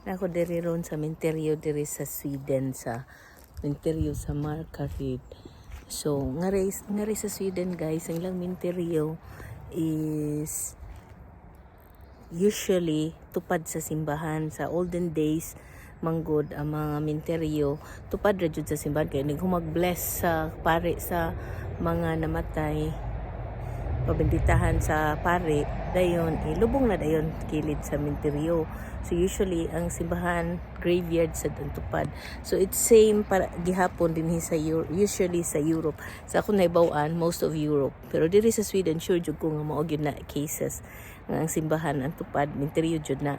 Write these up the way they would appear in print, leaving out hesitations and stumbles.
Nako diri ron sa minteryo diri sa Sweden, sa minteryo sa Markaryd. So, ngari sa Sweden, guys, ang ilang minteryo is usually tupad sa simbahan. Sa olden days manggod, ang mga minteryo tupad ra jud sa simbahan kay nig humag-bless sa pare sa mga namatay, pabenditahan sa pare, dayon ilubong na dayon kilid sa minteryo. So usually ang simbahan, graveyard sa ang tupad. So it's same para gihapon dinhi sa usually sa Europe, sa akong nahibaw-an, most of Europe, pero diri sa Sweden sure jud ko nga mao gyud na cases nga ang simbahan ang tupad, minteryo jud na.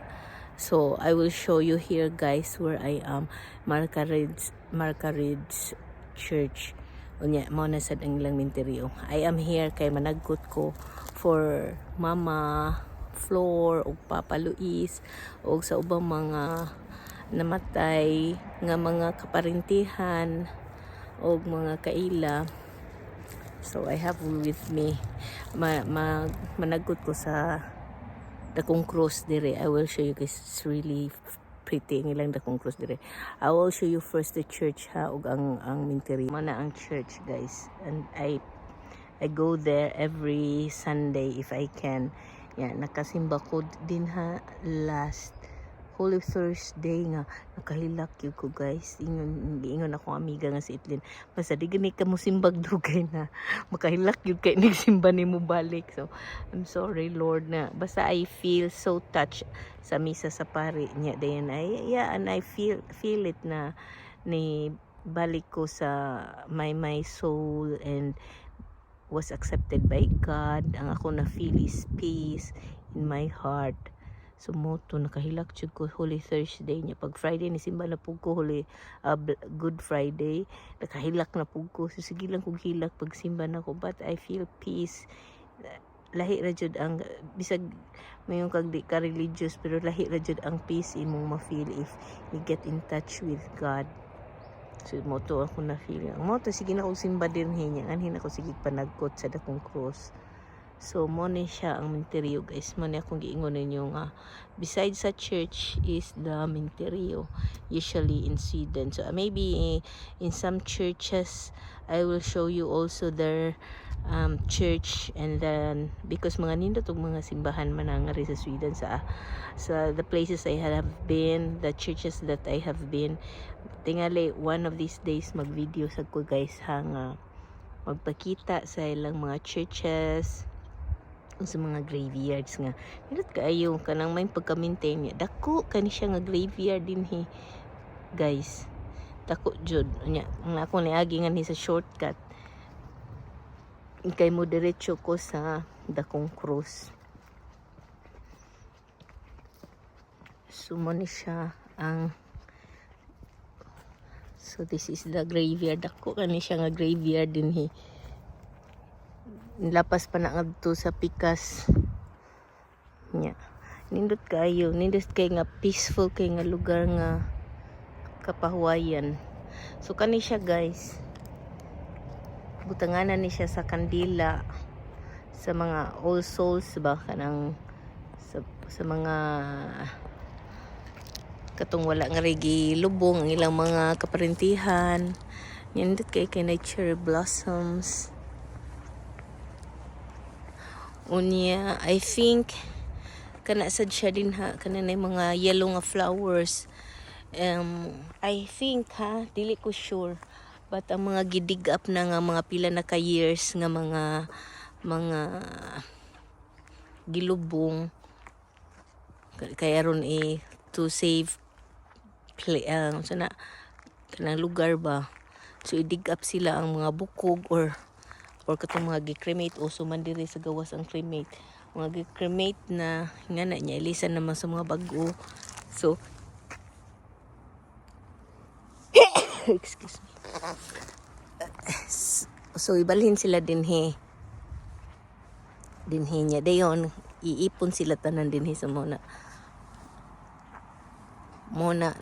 So I will show you here, guys, where I am. Markaryd Church. Unya mao na sad ang ilang minteryo. I am here kay managkot ko for Mama Flor ug Papa Luis ug sa ubang mga namatay nga mga kaparintihan og mga kaila. So I have with me managkot ko sa dakong cross dire. I will show you guys, it's really pretty ang ilang dakong cross dire. I will show you first the church ha, ug ang minteryo. Mao na ang church, guys, and I go there every Sunday if I can. Yeah, nakasimba ko din ha last Holy Thursday nga nakahilak gyud ko, guys. Ingon ingon akong amiga nga si Itlin, "Basta di gani ka mo simbag dugay na makahilak gyud kay nigsimba nimo balik." So I'm sorry, Lord, na basta I feel so touched sa misa sa pari niya. Dayon ay, yeah, and I feel it na ni balik ko sa my soul and was accepted by God. Ang ako na feel is peace in my heart. So mao to nakahilak jud ko Holy Thursday niya. Pag Friday ni simba na pug ko Holy Good Friday, nakahilak na pug ko. So sige lang kog hilak pag simba na ko, but I feel peace. Lahi ra jud ang bisag mayon kag di ka religious, pero lahi ra jud ang peace imong ma-feel if you get in touch with God. So mao to ako na feel. Ang mao to sige na kog simba dinhi niya. Anhin ako sige panagkot sa dakong cross. So mo ni siya ang minteryo, guys. Mo ni akong giingon ninyo nga besides sa church is the minteryo usually in Sweden. So maybe in some churches I will show you also their church and then because mga nindot og mga simbahan man ang ngari sa Sweden, sa the places I have been, the churches that I have been. Tingali one of these days mag-video sa ko, guys, ha, nga magpakita sa ilang mga churches, sa mga graveyards nga nindot kaayo kanang may pagka-maintain niya. Dako kani siya nga graveyard dinhi, guys, dako jud. Nya ang ako niagi nga ni sa shortcut kay mo diretso ko sa dakong cross. So mo ni siya ang, so this is the graveyard. Dako kani siya nga graveyard dinhi. Lapas pa na ngadto sa pikas nya. Nindot kaayo, nindot kay nga peaceful kay nga lugar nga kapahuwayan. So kani siya, guys, butanganan ni siya sa kandila sa mga All Souls ba, kanang sa mga katong wala nga rigi lubong ang ilang mga kaparentihan. Nindot kay na cherry blossoms. Unya, I think kana sad siya din ha, kana na yung mga yellow nga flowers. I think ha, dili ko sure. But ang mga gidig up na nga mga pila na ka years nga mga gilubong kaya ron eh to save play sa na kanang lugar ba. So i-dig up sila ang mga bukog or katong mga gi-cremate. Uso man diri sa gawas ang cremate, mga gi-cremate na nga na niya ilisan naman sa mga bag-o. So excuse me, so ibalhin sila dinhi dinhi niya. Dayon iipon sila tanan dinhi sa muna muna.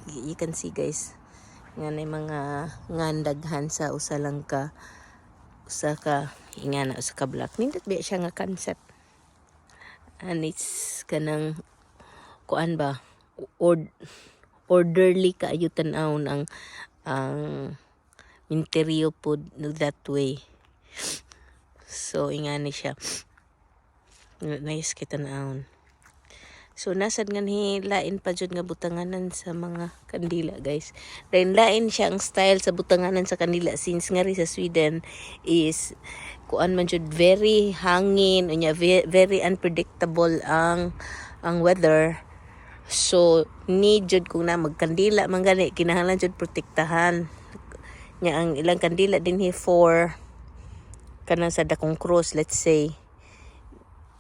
You can see, guys, nga na mga ngandaghan sa usa lang ka usa ka ingana, usa ka block. Nindot ba siya nga concept and it's kanang kuan ba. or, orderly kaayo tan-awon ang interior pod that way. So ingani siya. Nice kay tan-awon. So nasad nga ni lain pa jud nga butanganan sa mga kandila, guys. Lain lain siya ang style sa butanganan sa kandila since nga ri sa Sweden is kuan man jud, very hangin unya very unpredictable ang weather. So need jud kung na magkandila man gani, kinahanglan jud protektahan. Nya ang ilang kandila dinhi for kanang sa dakong cross, let's say,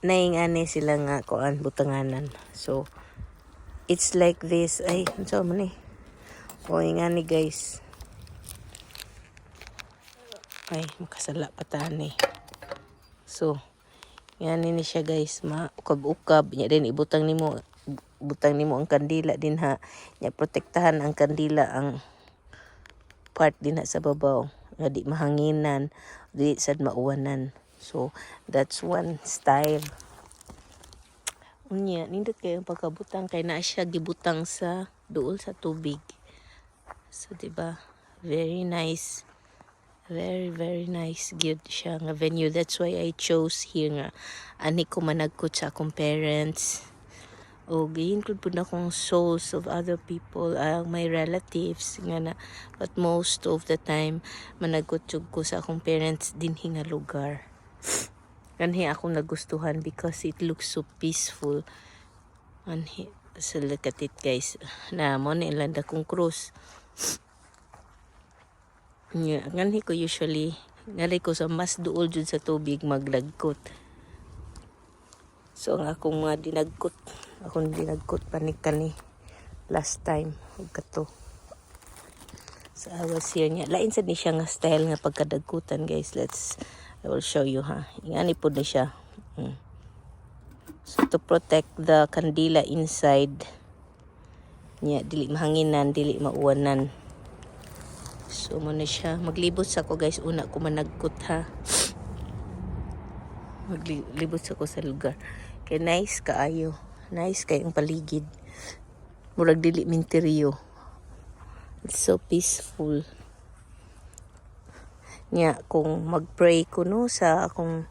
naing ani sila nga kuan, butanganan. So it's like this. Ay, unsa man ni? O, ingani, guys. Ay, makasala pa tani. So ngani ni siya, guys, maukab-ukab nya din ibutang nimo, butang nimo ang kandila dinha nya protektahan ang kandila, ang part dinha sa babaw nga di mahanginan, di sad mauwanan. So that's one style. Unya nindot kayo ang pagkabutang kay naa siya gibutang sa duol sa tubig. So di ba, very nice, very very nice gyud siya nga venue. That's why I chose here nga ani ko managkot sa akong parents o gi-include pud akong souls of other people, ang my relatives nga na, but most of the time managkot jud ko sa akong parents dinhi nga lugar. Kanhi akong nagustuhan because it looks so peaceful anhi. So look at it, guys, na mo ni ilang dakong krus. Nya, nganhi ko usually ngali ko sa mas duol jud sa tubig maglagkot. So ang akong mga dinagkot, akong dinagkot panik kani last time ug kato. So I was here niya. Lain sad ni siya nga style nga pagkadagkutan, guys. Let's I will show you ha. Ingani pod ni siya. So to protect the kandila inside niya, dili mahanginan, dili mauwanan. So mo na siya. Maglibot sa ko, guys, una ko managkot ha. Maglibot sa ko sa lugar. Kay nice kaayo. Nice kay ang paligid. Murag dili minteryo. It's so peaceful. Nya kung mag-pray ko no sa akong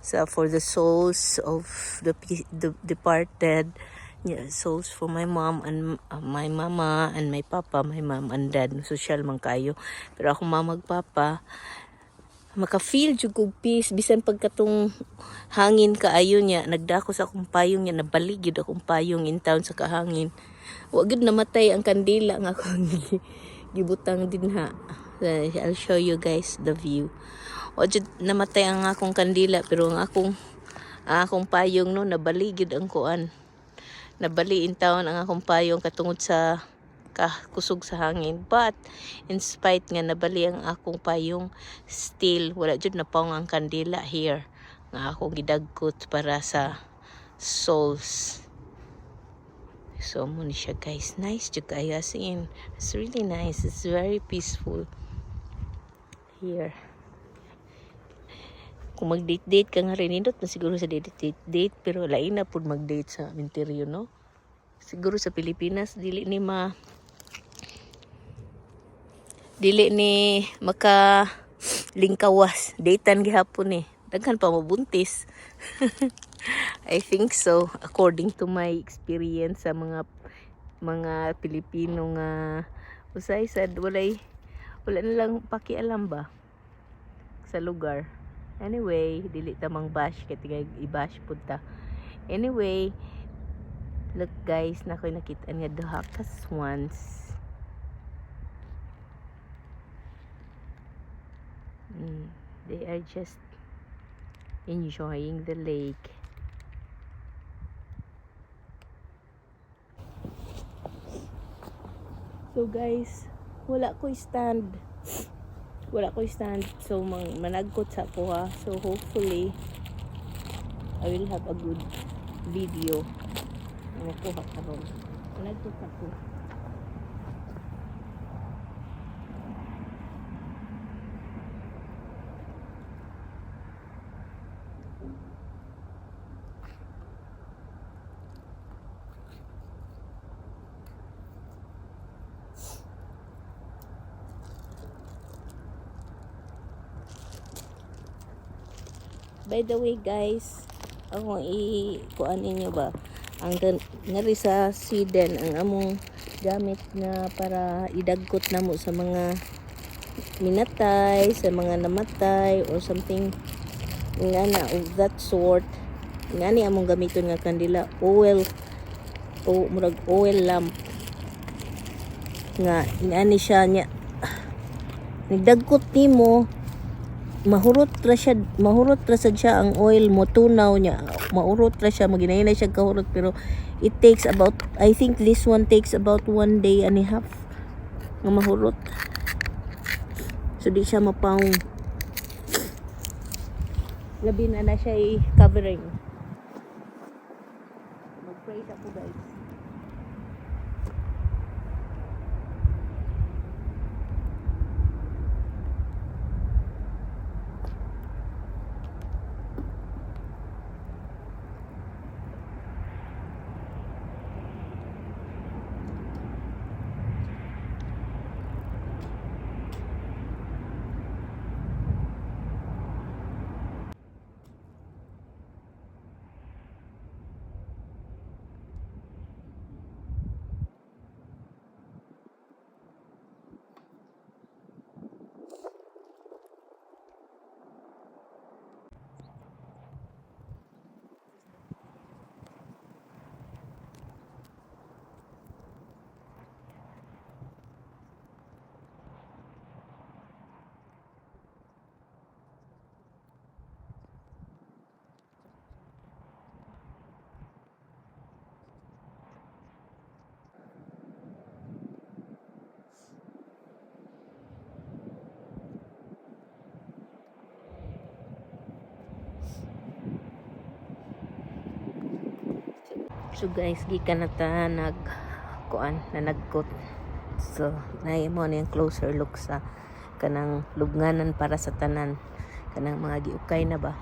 sa for the souls of the departed, yeah, souls for my mom and my mama and my papa, my mom and dad, social man kayo, pero akong mama ug papa, maka-feel jud kog peace bisan pagkatong hangin kaayo niya nagdako sa akong payong niya nabali gyud akong payong in town sa kahangin. Wa gyud namatay ang kandila nga akong gibutang dinha. I'll show you guys the view. Wa jud namatay ang akong kandila, pero ang akong payong no, nabali gyud ang kuan, nabali in town ang akong payong katungod sa kusog sa hangin. But in spite nga nabali ang akong payong, still wala jud napawong ang kandila here nga akong gidagkot para sa souls. So mo ni siya, guys. Nice jud kaayo, as in it's really nice. It's very peaceful here. Kung mag-date date ka nga rin, nindot na siguro sa date date date, pero lain na pud mag-date sa interior, no? Siguro sa Pilipinas dili ni maka lingkawas datean gihapon eh, daghan pa mabuntis. I think so, according to my experience sa mga Pilipino nga usay sad walay, wala na lang pakialam ba sa lugar. Anyway, dili ta mang bash kay tigay i-bash pud ta. Anyway, look, guys, na ko'y nakita nga duha ka swans. They are just enjoying the lake. So guys, wala ko stand. Wala ko stand. So managkot sa ko ha. So hopefully I will have a good video na makuha karon. Managkot ako. By the way, guys, ako i kuan ninyo ba ang ngari sa Sweden, ang among gamit na para idagkot namo sa mga minatay, sa mga namatay or something nga na of that sort, ngani among gamiton nga kandila, oil o murag oil lamp nga ingani siya niya. Nigdagkot nimo, mahurot ra siya, mahurot ra sad siya ang oil mo, tunaw niya, maurot ra siya, maginahinay siya kahurot, pero it takes about, I think this one takes about one day and a half nga mahurot, so di siya mapang labi na na siya i-covering. Mag-pray sa ko, guys. So guys, gikan na ta nag kuan na nagkot. So, nay mo na yung closer look sa kanang lubnganan para sa tanan. Kanang mga giukay na ba?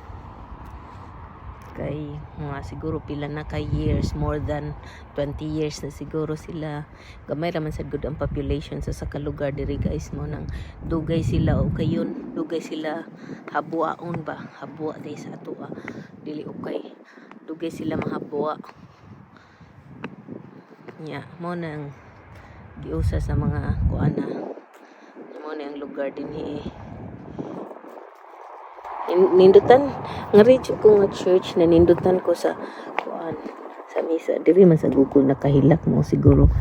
Kay mga siguro pila na ka years, more than 20 years na siguro sila. Gamay ra man sad gud ang population sa ka lugar diri, guys, mo nang dugay sila o kayon, dugay sila habuaon ba, habua day sa atoa. Dili ukay. Dugay sila mahabua. Nya, mo nang giusa sa mga kuana. Mo na ang lugar dinhi. Nindutan nga reach ko nga church na nindutan ko sa kuan sa misa diri man sa Google, nakahilak mo siguro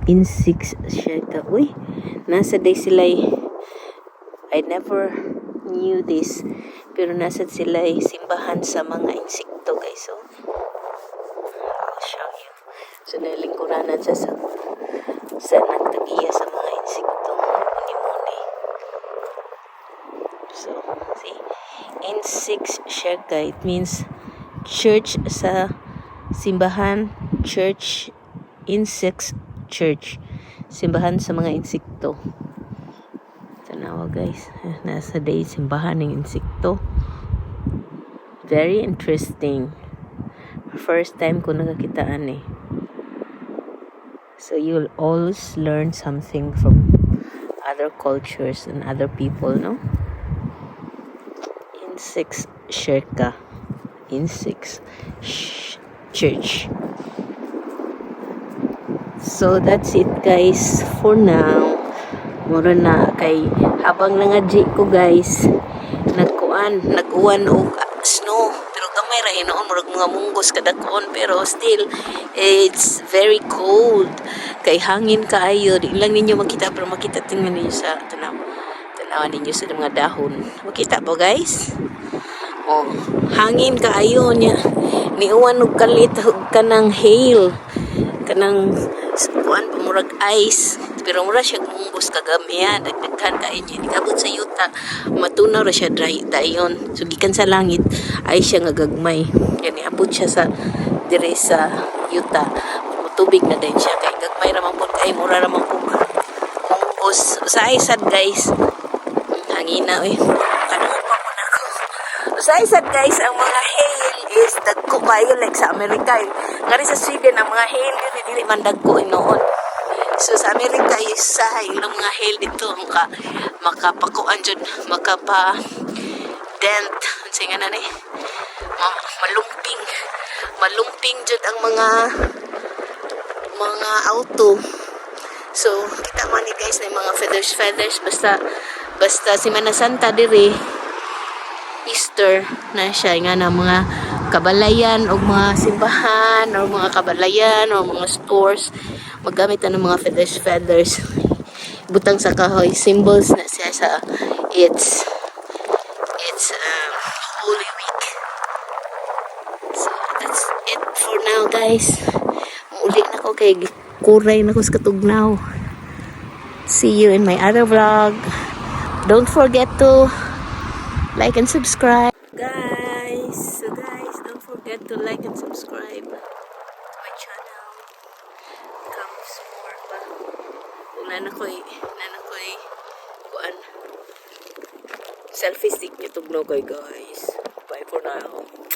in six siya ka. Uy, nasa day sila. I never knew this, pero nasa sila simbahan sa mga insekto, guys. So I'll show you. So nalingkuranan siya sa nagtagiya sa mga insekto, muni-muni. So see, insects kyrka, it means church sa simbahan, church, insects church, simbahan sa mga insekto. Tanawa, guys, nasa day simbahan ng insekto. Very interesting, first time ko nakakitaan eh. So you'll always learn something from other cultures and other people, no? Insects kyrka, insects church. So that's it, guys, for now. Mura na kay habang nangadji ko, guys, nagkuan, nag-uwan og snow, pero gamay ra hinuon, murag mga munggos kadakon, pero still it's very cold kay hangin kaayo. Di lang ninyo makita, pero makita tingnan ninyo sa tanaw, tanawan ninyo sa mga dahon. Makita po, guys? Oh, hangin kaayo niya. Niuwan og kalit og kanang hail. Kanang kuan pa, murag ice. Pero mura siya munggos kagamihan. Dagdaghan kaayo niya. Nikabot sa yuta, matunaw ra siya dry dayon. So gikan sa langit ay siya nga gagmay. Kaya niabot siya sa dire sa yuta. Mutubig na din siya kay gagmay ra man pud kay mura ra man pud munggos. Usahay sad, guys. Hangina oy. Kadungog pa po na ako. Usahay sad, guys, ang mga hail is dagko kayo like sa Amerika, eh. Ngari sa Sweden, ang mga hail dili dili man dagko hinuon. So sa Amerika is sa ilang mga hail dito makapakuan jud, makapa dent, unsay nga na ni? Malumping. Malumping jud ang mga auto. So, kita man ni, guys, na yung mga feathers feathers basta basta Semana Santa diri, Easter na siya nga na mga kabalayan o mga simbahan o mga kabalayan o mga stores maggamit na ng mga feathers feathers butang sa kahoy. Symbols na siya sa it's Holy Week. So that's it for now, guys. Muuli na ko kay kuray na ko sa katugnaw. See you in my other vlog. Don't forget to like and subscribe, guys. So guys, don't forget to like and subscribe to my channel. Comes more pa kung nana ko'y kuan, selfie stick nyo tugnaw kay, guys. Bye for now.